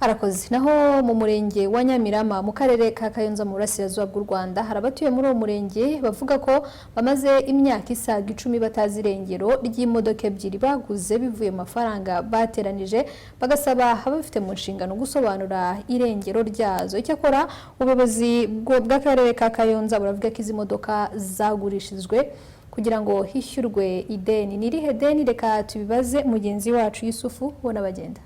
Arakoze. Naho mu murenge wa Nyamirama mu karere ka Kayonza mu burasirazuba bw'u Rwanda, hari abatuye muri uwo murenge bavuga ko bamaze imyaka isaga 10 batazi irengero ry'imodoka ebyiri baguze bivuye mu mafaranga bateranije, bagasaba ababifite mu nshingano gusobanura irengero ryazo. Icyakora ubuyobozi bw'akarere ka Kayonza buravuga ko izi modoka zagurishijwe kugira ngo hishyurwe ideni. Ni irihe deni? Reka tubibaze mugenzi wacu Yusufu ubona bagenda.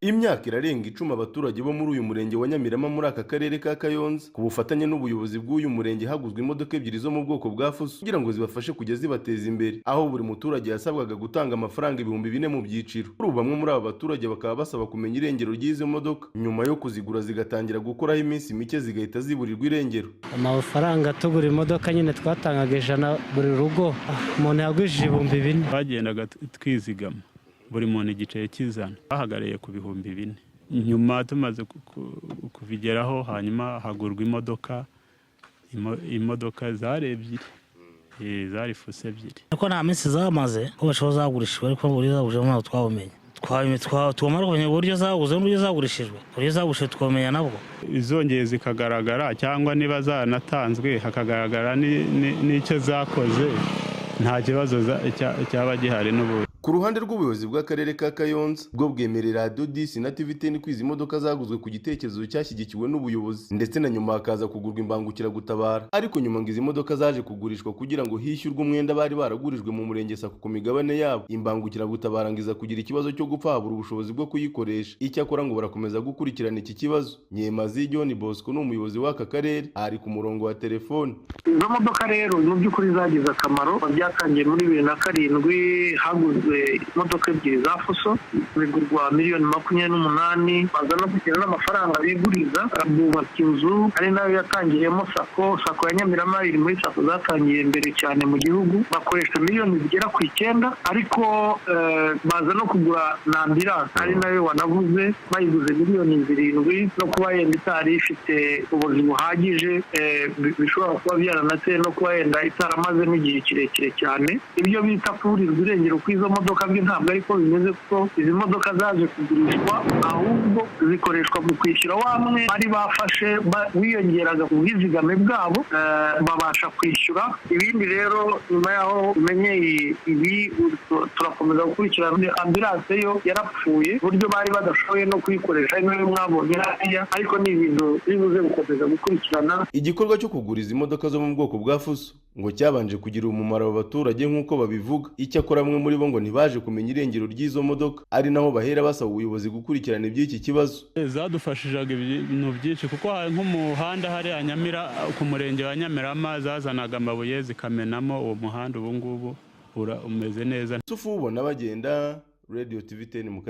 Imyaka irarenga 10 abaturage bo muri uyu murenge wa Nyamirama muri aka karere ka Kayonza, ku bufatanye n'ubuyobozi bw'uyu murenge, haguzwe imodoka ebyiri zo mu bwoko bwa fuso kugira ngo zibafashe kujya zibateza imbere, aho buri muturage yasabwaga gutanga amafaranga 4000 mu byiciro. Kuri ubu bamwe muri aba baturage bakaba basaba kumenya irengero ry'izo modoka nyuma yo kuzigura zigatangira gukoraho iminsi mike zigahita ziburirwa irengero. Amafaranga tugura imodoka nyine twatangaga 100 buri rugo, umuntu yagujije 4000. Twagendaga twizigama, buri muntu igiceri kizana, bahagarariye ku 4000. Nyuma tumaze kubigeraho, hanyuma hagurwa imodoka. Imodoka zari ebyiri, zari fuso ebyiri. Ariko nta minsi zamaze ko bashobora zagurishijwe, ariko uburyo zagurishijwe ntabwo twabumenya. Tumara kumenya uburyo zaguze n'uburyo zagurishijwe, uburyo zagurishijwe twamenya nabwo. Izongeye zikagaragara cyangwa niba zanatanzwe hakagaragara n'icyo zakoze, nta kibazo cyaba gihari n'ubu. Ku ruhande rw'ubuyobozi bw'akarere ka Kayonza, bwo bwemerera Radiyo 10 na TV 10 ko izi modoka zaguzwe ku gitekerezo cyashyigikiwe n'ubuyobozi, ndetse na nyuma hakaza kugurwa imbangukiragutabara. Ariko nyuma ngo izi modoka zaje kugurishwa kugira ngo hishyurwe umwenda bari baragurijwe mu murenge SACCO ku migabane yabo. Imbangukiragutabara ngo iza kugira ikibazo cyo gupfa, habura ubushobozi bwo kuyikoresha. Icyakora ngo barakomeza gukurikirana iki kibazo. Nyemazi John Bosco ni umuyobozi w'aka karere, ari ku murongo wa telefone. Izo modoka rero mu by'ukuri zagize akamaro. Byatangiye muri 2007, haguzwe imodoka ebyiri za fuso, zigurwa miliyoni 28, baza no kugira n'amafaranga biguriza bubaka inzu, ari nayo yatangiriyemo SACCO. SACCO ya Nyamirama iri muri SACCO zatangiye mbere cyane mu gihugu. Bakoresha miliyoni zigera ku 9, ariko baza no kugura na ambulance, ari nayo wanavuze, bayiguze miliyoni 7. No kuba yenda itari ifite ubuzima buhagije, bishobora kuba byaranateye no kuba yenda itaramaze n'igihe kirekire cyane. Ibyo bita kuburirwa irengero kw'izo modoka byo ntabwo ariko bimeze, kuko izi modoka zaje kugurishwa, ahubwo zikoreshwa mu kwishyura wa mwe bari bafashe wiyongeraga ku bwizigame bwabo, babasha kwishyura ibindi. Rero nyuma y'aho umenye ibi, turakomeza gukurikirana. Ambulance yo yarapfuye, uburyo bari badashoboye no kuyikoresha, ari nayo mwabonye hariya, ariko ni ibintu biri buze gukomeza gukurikirana. Igikorwa cyo kugura izi modoka zo mu bwoko bwa fuso ngo cyabanje kugira umumaro abo baturage nk'uko babivuga. Icyakora bamwe muri bo ngo ntibaje kumenya irengero ry'izo modoka, ari naho bahera basaba ubuyobozi gukurikirana iby'iki kibazo. Zadufashishaga ibintu byinshi, kuko hari nk'umuhanda hariya Nyamira ku murenge wa Nyamirama, zazanaga amabuye zikamenamo uwo muhanda. Ubu ngubu umeze neza. Yusufu ubona bagenda, Radio TV 10 mu karere.